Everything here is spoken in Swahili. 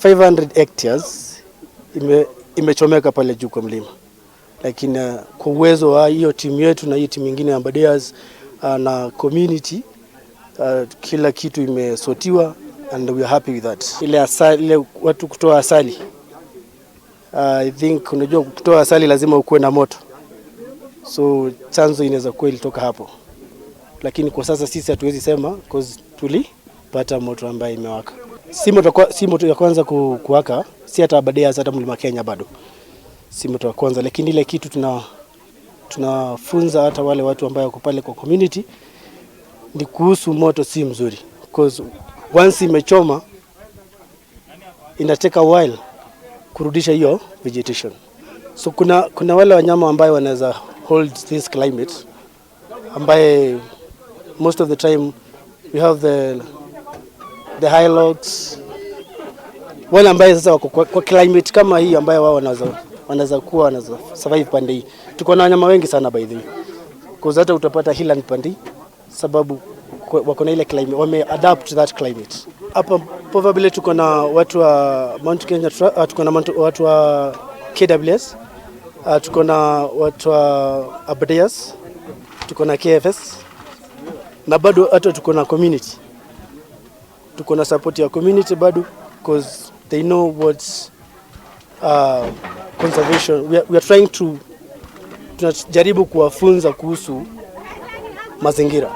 500 hectares imechomeka pale juu kwa mlima, lakini kwa uwezo wa hiyo timu yetu na hiyo timu nyingine ya Aberdares na community, kila kitu imesortiwa and we are happy with that. Ile asali, ile watu kutoa asali, I think unajua kutoa asali lazima ukuwe na moto, so chanzo inaweza kuwa ilitoka hapo, lakini kwa sasa sisi hatuwezi sema cause tulipata moto ambaye imewaka. Si moto ya kwanza kuwaka, si hata Aberdares, hata Mlima Kenya bado si moto wa kwanza, lakini ile kitu tunafunza hata wale watu ambao wako pale kwa community ni kuhusu moto si mzuri, because once imechoma ina take a while kurudisha hiyo vegetation. So kuna wale wanyama ambayo wanaweza hold this climate, ambaye most of the time we have the hylocks, wale ambaye sasa wako kwa climate kama hii ambayo wao wanaweza kuwa wanaweza survive pande hii. Tuko na wanyama wengi sana by the way, cause hata utapata highland pande hii sababu wako na ile climate, wame adapt to that climate. Hapa probably tuko na watu wa Mount Kenya, tuko na watu wa KWS, tuko na watu wa Aberdares, tuko na KFS na bado hata tuko na community, tuko na support ya community bado because they know what conservation we are trying to, tunajaribu kuwafunza kuhusu mazingira.